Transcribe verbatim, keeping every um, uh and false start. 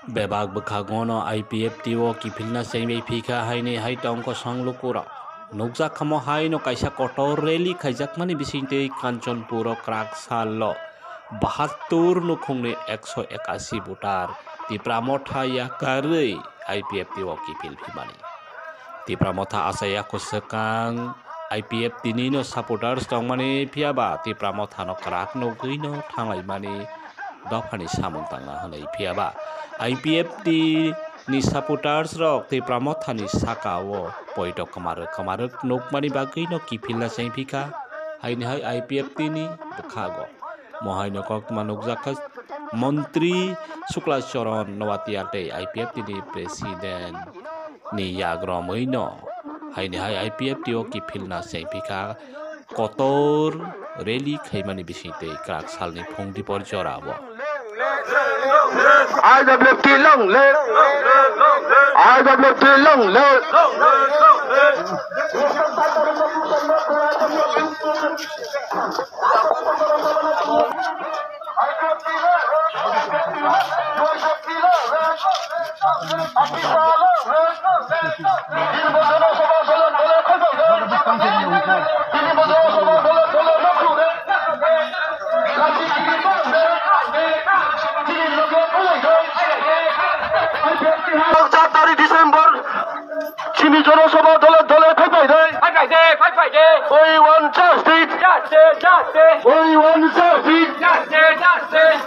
Bebak bwkhago no I P F T o kiphilna chengwi phikha haini hai tongkosong lukurok. Nukjak khamo haino kaisa kotor rally khaijakmani bisingtwi Kanchanpur o kwrak salo bahattur nukhungni ekso ekasi voter Tipra Motha yakarwi I P F T o kiphil phimani. Tipra Motha achai yaku swkang I P F T ni no supporters tongmani phiyaba Tipra Motha no kwrak nugwi no thanglaimani dophani samung tangna hwnwi phiyaba I P F T ni supporters rok Tipra Motha ni saka o poito kwmarwk kwmarwk nukmani bagwi no kiphilna chengphikha haini hai I P F T ni bwkhago. Mohaino koktwma nukjakha Montri Sukla Charan Noatia tei I P F T ni President ni yagromwi no haini hai I P F T o kiphilna chengphikha kotor rally khaimani bisingtwi kwrak salni phung dipor jorao. I W T long live! I W T long live! Chini Jana Sabha dole dole Chini Jana Sabha dole dole phai phai de. Phai phai de, phai phai de. We want justice. Justice, justice. We want justice. Justice, justice.